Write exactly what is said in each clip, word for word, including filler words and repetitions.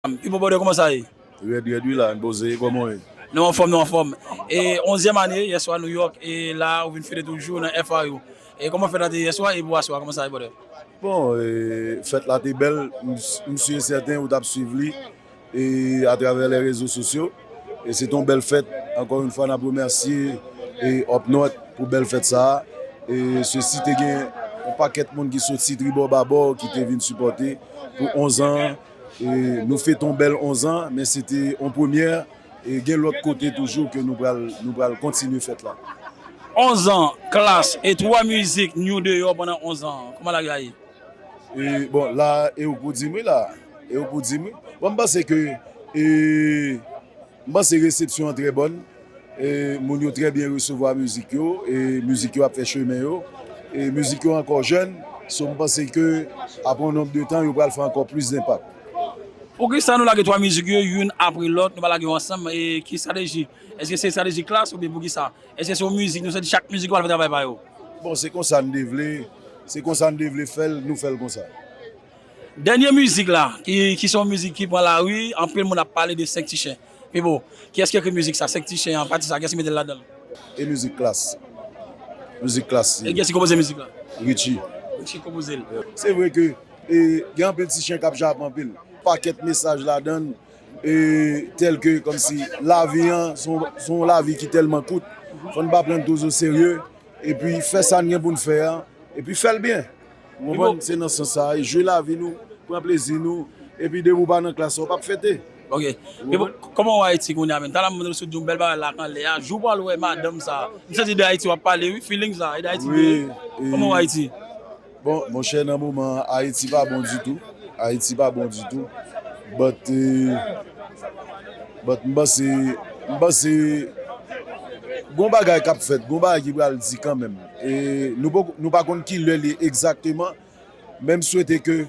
Pipo brother, kòman sa ye? Rèd, rèd, wi la, n poze, kòman w ye? Nou anfòm, nou anfòm. E onzyèm ane, yèswa New York, e la ou vin fete toujou nan F R U. E kòman fèt la te yèswa e pou aswè a, kòman sa ye brother? Bon, e, fèt la te bèl, m, m si e sèten ou t ap swiv li e atravè lè rezo sosyo. E se te yon bèl fèt. Ankò yon fwa, n ap remèsye e Up North pou bèl fèt sa a. E sesi te gen yon pakèt moun ki soti tribò babò ki te vin sipòte pou onz an. E nou fete yon bèl onz an, men se te yon premyè. E gen lòt kote toujou ke nou pral, nou pral kontinye fèt la. Onz an, Klass, e twa mizik New deyò pandan onz an. Kòman bagay la ye? E, bon, la, e ou pou di m wi la. E ou pou di m wi. Bon, m panse ke, e, m panse resepsyon an trè bòn. E, moun yo trè byen resevwa mizik yo. E, mizik yo ap fè chemen yo. E, mizik yo ankò jèn. So, m panse ke, apre yon nonb de tan, yo pral fè ankò plis denpak. Poukisa nou lage twa mizik yo youn apre lòt, nou pa lage yo ansanm? E ki estrateji? Èske se estrateji Klass oubyen poukisa? Èske se yon mizik, nou santi chak mizik yo pral fè travay pa yo? Bon, se konsa n te vle, se konsa n te vle fè l, nou fè l konsa. Dènye mizik la, ki, ki se yon mizik ki pran lari, anpil moun ap pale de Senk Ti Chen. Pipo, kiyès ki ekri mizik sa? Senk Ti Chen an, pati sa, kiyès ki mete l ladan l? E mizik Klass. Mizik Klass. E kiyès ki konpoze mizik la? Richie. Richie konpoze l. Se vre ke e, gen anpil ti chen k ap jape anpil. Pakèt mesaj ladan l, e, tèl ke kòmsi lavi an, se yon, se yon lavi ki tèlman kout, fò n pa pran l twò oserye, epi fè sa n gen pou n fè a, epi fè l byen. Ou konprann? Se nan sans sa a, e jwi lavi nou, pran plezi nou, epi depi w pa nan Klass, ou p ap fete. Ok. Kòman w wè Ayiti kounye a menm? Talè m sot di yon bèl bagay la k anlè a. Jou w pral wè madanm sa. M santi de Ayiti w ap pale wi, feelings la, e de Ayiti. Kòman w wè Ayiti? Bon, monchè, nan moman an, Ayiti pa bon ditou. Ayiti pa bon ditou. But, eh, but m panse, m panse, gon bagay k ap fèt, gon bagay ki pral di kanmenm. E nou poko, nou pa konn ki lè li egzakteman, men m swete ke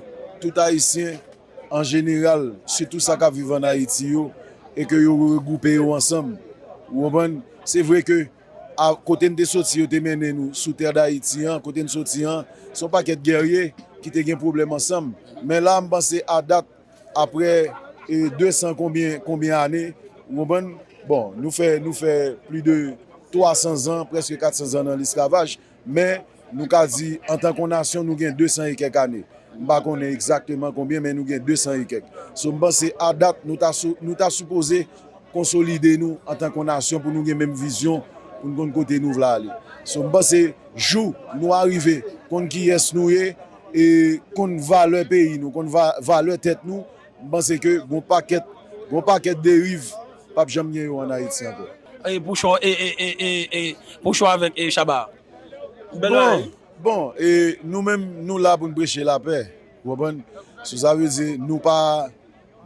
tout Ayisyen, an jeneral, sitou sa k ap viv ann Ayiti yo, e ke yo regwoupe yo ansanm. Ou konprann? Se vre ke a, kote n te soti, yo te mennen nou sou tè Dayiti an, kote n soti an, se yon pakèt gèrye ki te gen pwoblèm ansanm. Men la, m panse a dat, apre, e, de san konbyen, konbyen ane, ou konprann? Bon, nou fè, nou fè plis de twa san zan, prèske kat san zan nan lesklavaj, men nou ka di, antan k yon nasyon, nou gen de san e kèk ane. M pa konnen egzakteman konbyen, men nou gen de san e kèk. So, m panse a dat, nou ta sou, nou ta sipoze konsolide nou antan k yon nasyon pou nou gen menm vizyon, pou n konn kote nou vle ale. So, m panse jou nou arive konn kiyès nou ye, e konn valè peyi nou, konn va, valè tèt nou, m panse ke gon pakèt, gon pakèt deriv p ap janm gen yo ann Ayiti ankò. E Pouchon, e, e, e, e, e, Pouchon avèk, e, Shabba. Bèl bagay. Bon, bon, e nou menm, nou la pou n preche lapè. Ou konprann? So, sa vle di, nou pa,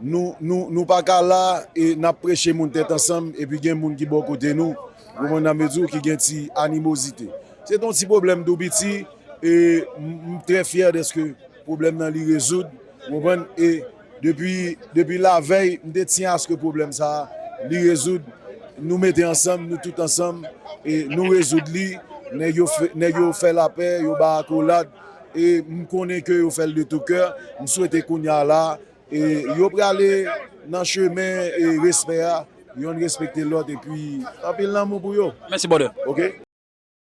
nou, nou, nou pa ka la e n ap preche moun tèt ansanm, epi gen moun ki bò kote nou, ou konprann, nan mezi ki gen ti animozite. Se t yon ti pwoblèm tou piti, e m, m trè fyè dèske pwoblèm nan li rezoud, ou konprann, e depi, depi lavèy, m te tyen aske pwoblèm sa a, li rezoud, nou mete ansanm, nou tout ansanm, e nou rezoud li, nèg yo fè, nèg yo fè lapè, yo bay akolad, e m konnen ke yo fè l de tou kè, m swete kounye a la, e yo prale nan chemen, e respè a, yonn respekte lòt, epi anpil lanmou pou yo. Mèsi, brother. Ok?